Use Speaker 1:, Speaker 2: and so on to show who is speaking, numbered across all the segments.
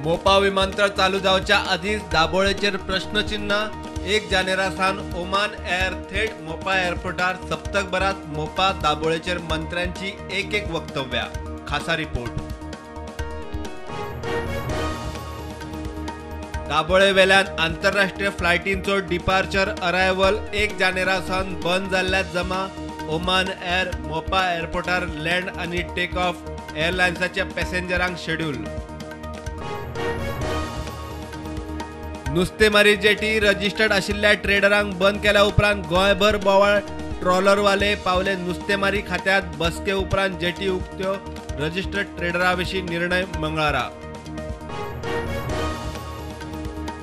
Speaker 1: मोपा विमानतळ चालू जावच्या आदींच दाबोळेचेर प्रश्नचिन्ह. 1 जानेरा सावन ओमान एअर थेट मोपा एअरपोर्टार. सप्तकभरात मोपा दाबोळेचेर मंत्र्यांची एक एक वक्तव्या. खासा रिपोर्ट. दाबोळे वेल्यान आंतरराष्ट्रीय फ्लायटींचो डिपार्चर अरायव्हल 1 जानेरा सावन बंद जाल्ल्या जमा. ओमान एअर मोपा एअरपोर्टार लँड आनी टेक ऑफ एअरलायन्साच्या पॅसेंजरांक शेड्यूल. नुस्तेमारी जेटी रजिस्टर्ड आशिल्ल्या ट्रेडरांक बंद केल्या उपरांत गोंयभर बोवाळ. ट्रॉलरवाले पावले नुस्तेमारी खात्यात. बसके उपरांत जेटी उक्त्यो. रजिस्टर्ड ट्रेडरा विशीं निर्णय मंगळारा.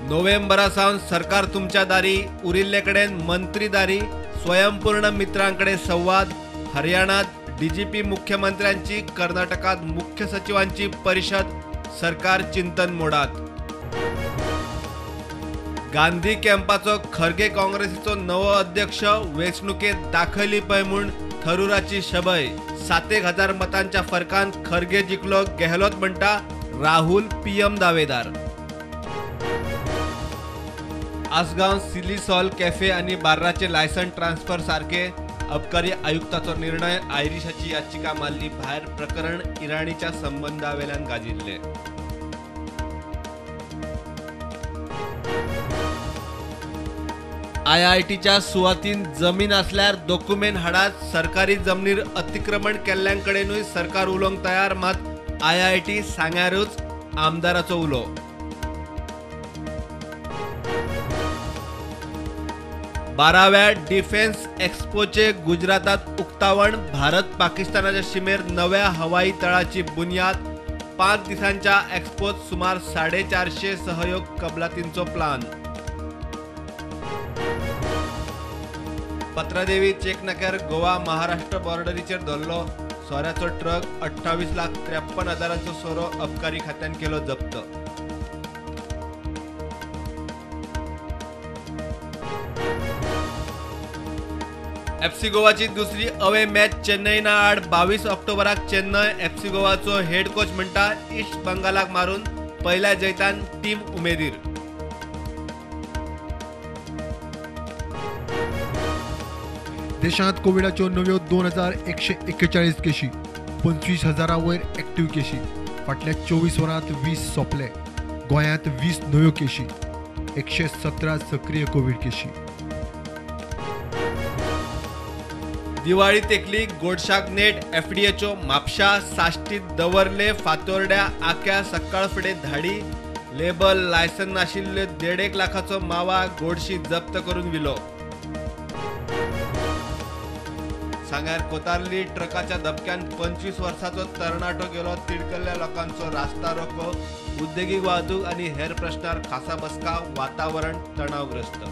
Speaker 1: नोव्हेंबरा सावन सरकार तुमच्या दारी, उरिल्ले कडेन मंत्री दारी. स्वयंपूर्ण मित्रांकडे संवाद. हरियाणात डीजीपी मुख्यमंत्र्यांची, कर्नाटकात मुख्य सचिवांची परिषद. सरकार चिंतन मोडात. गांधी कॅम्पाचो खरगे काँग्रेसीचो नवो अध्यक्ष वेंचणुकेत दाखयली पळय म्हूण थरुराची शबय. 7,000 मतांच्या फरकान खरगे जिखलो. गेहलोत म्हणटा राहुल पीएम दावेदार. आसगांव सिली सॉल कॅफे आनी बार्राचे लायसन ट्रान्सफर सारके अबकारी आयुक्ताचो निर्णय. आयरिशाची याचिका मारली भायर. प्रकरण इराणीच्या संबंदावेल्यान गाजिल्ले. आयआयटीच्या सुवातीन जमीन आसल्यार दोकुमेंत हाडात. सरकारी जमनीर अतिक्रमण केल्ल्यांकडेनूय सरकार उलोवंक तयार. मात आयआयटी सांग्यारूच आमदाराचो उलो. 12व्या डिफेन्स एक्स्पोचे गुजरातात उक्तावण. भारत पाकिस्तानाच्या शिमेर नव्या हवाई तळाची बुन्याद. 5 दिसांच्या एक्स्पोत सुमार 450 सहयोग कबलातींचो प्लान. पत्रादेवी चेकनाक्यार गोवा महाराष्ट्र बॉर्डरीचेर धरलो सोऱ्याचो ट्रक. 28,53,000 सोरो अबकारी खात्यान केलो जप्त. एफसी गोवाची दुसरी अवे मॅच चेन्नईना आड 22 ऑक्टोबराक चेन्नय. एफसी गोवाचो हेड कोच म्हणटा इस्ट बंगालाक मारून पयल्या जैतान टीम उमेदीर.
Speaker 2: देशांत कोविडाच्यो नव्यो 2141 केशी, 25,000 वयर एक्टिव्ह केशी. फाटल्या 24 वरांत 20 सोंपले. गोंयांत 20 नव्यो केशी, 117 सक्रीय कोवीड केशी.
Speaker 1: दिवाळी तेकली गोडशाक नेट. एफडीएचो म्हापशा साश्टीत दवर्ले फातोर्ड्या आक्या सकाळ फुडें धाडी. लेबल लायसन नाशिल्ले 1.5 लाखाचो मावा गोडशी जप्त करून विलो. सांग्यार कोतारली ट्रकाच्या धपक्यान 25 वर्साचो तरणाटो गेलो. तिडकल्ल्या लोकांचो रास्ता रोको. उद्देगीक वाहतूक आनी हेर प्रश्नार खासा बसका. वातावरण तणावग्रस्त.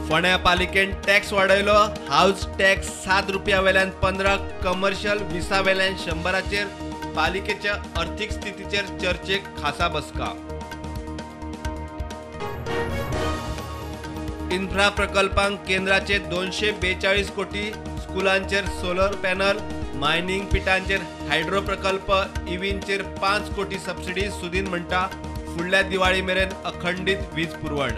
Speaker 1: फोंड्या पालिकेन टॅक्स वाडयलो. हावज टॅक्स 7 रुपया वेल्यान 15, कमर्शियल 20 वेल्यान 100चेर. पालिकेच्या अर्थीक स्थितीचेर चर्चेक खासा बसका. इन्फ्रा प्रकल्पांक केंद्राचे 242 कोटी, स्कुलांचेर सोलर पॅनल, मायनिंग पिटांचेर हायड्रो प्रकल्प, इव्हींचेर 5 कोटी सबसिडी. सुदीन म्हणटा फुडल्या दिवाळी मेरेन अखंडीत वीज पुरवण.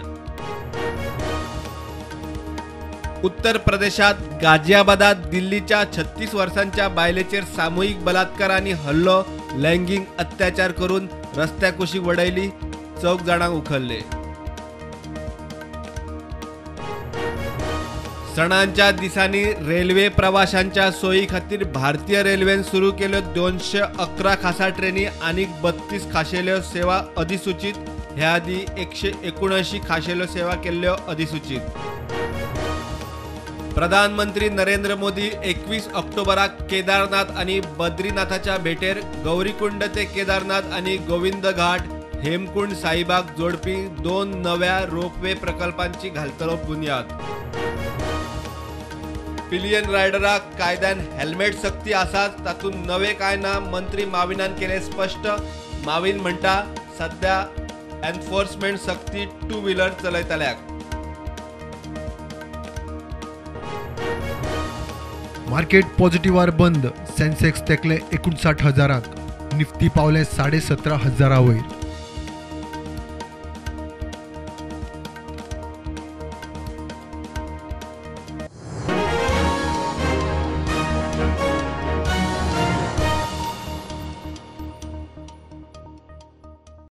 Speaker 1: उत्तर प्रदेशात गाझियाबादात दिल्लीच्या 36 वर्सांच्या बायलेचेर सामूहिक बलात्कार आनी हल्लो. लैंगिक अत्याचार करून रस्त्या कुशीक वडयली. 4 जाणांक उखल्ले. सणांच्या दिसांनी रेल्वे प्रवाशांच्या सोयी खातीर भारतीय रेल्वेन सुरू केल्यो 211 खासा ट्रेनी आनी 32 खाशेल्यो सेवा अधिसूचित. ह्या आदी 179 खाशेल्यो सेवा केल्ल्यो अधिसूचित. प्रधानमंत्री नरेंद्र मोदी 21 ऑक्टोबराक केदारनाथ आनी बद्रीनाथाच्या भेटेर. गौरीकुंड ते केदारनाथ आनी गोविंद घाट हेमकुंड साहिबाक जोडपी 2 नव्या रोपवे प्रकल्पांची घालतलो बुन्याद. पिलियन रायडराक कायद्यान हेल्मेट सक्ती आसाच, तातूंत नवे काय ना. मंत्री माविनान केले स्पश्ट. माविन म्हणटा सध्या एन्फोर्समेंट सक्ती 2 व्हीलर चलयतल्याक.
Speaker 2: मार्केट पॉझिटिव्हार बंद. सेन्सेक्स तेकले 59 हजारांक, निफ्टी पावले 17,500 वयर.